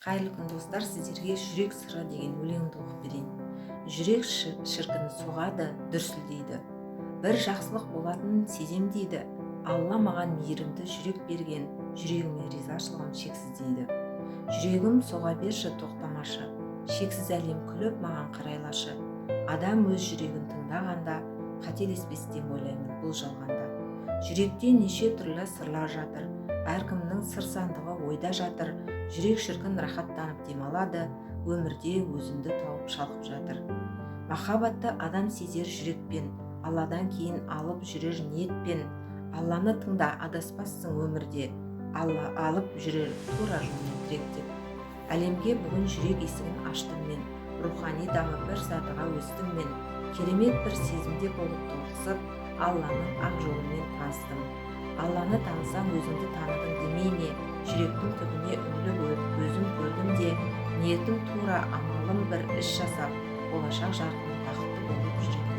Қайырлы күн, достар! Сіздерге «Жүрек сыры» деген өлеңді оқып берейін. Жүрек шіркін соғады, дүрсілдейді, бір жақсылық болатынын сезем дейді. Алла маған мейірімді жүрек берген, жүрегіме ризашылығым шексіз дейді. Жүрегім, соға берші, тоқтамашы, шексіз әлем күліп маған қарайлашы. Адам өз жүрегін тыңдағанда қателеспес деп ойлаймын бұл жалғанда. Жүректе неше түрлі сырлар жатыр, әркімнің сыр сандығы ойда жатыр. Жүрек шіркін рахаттанып демалады, өмірде өзінді тауып шалқып жатыр. Махаббатты адам сезер жүрекпен, Алладан кейін алып жүрер ниетпен. Алланы тыңда, адаспассың өмірде, Алла алып жүрер тура жолмен тіректеп. Әлемге бүгін жүрек есігін аштым мен, рухани дамып бір сатыға өстім мен. Керемет бір сезімде болып толықсып, Алланың ақ жолымен таныстым. Алланы танысаң, өзіңді таныдың демей ме? Жүректің түбіне үңіліп өзім көрдім де, ниетім тура, амалым бір іс жасап, болашақ жарқын бақытты болып жүремін.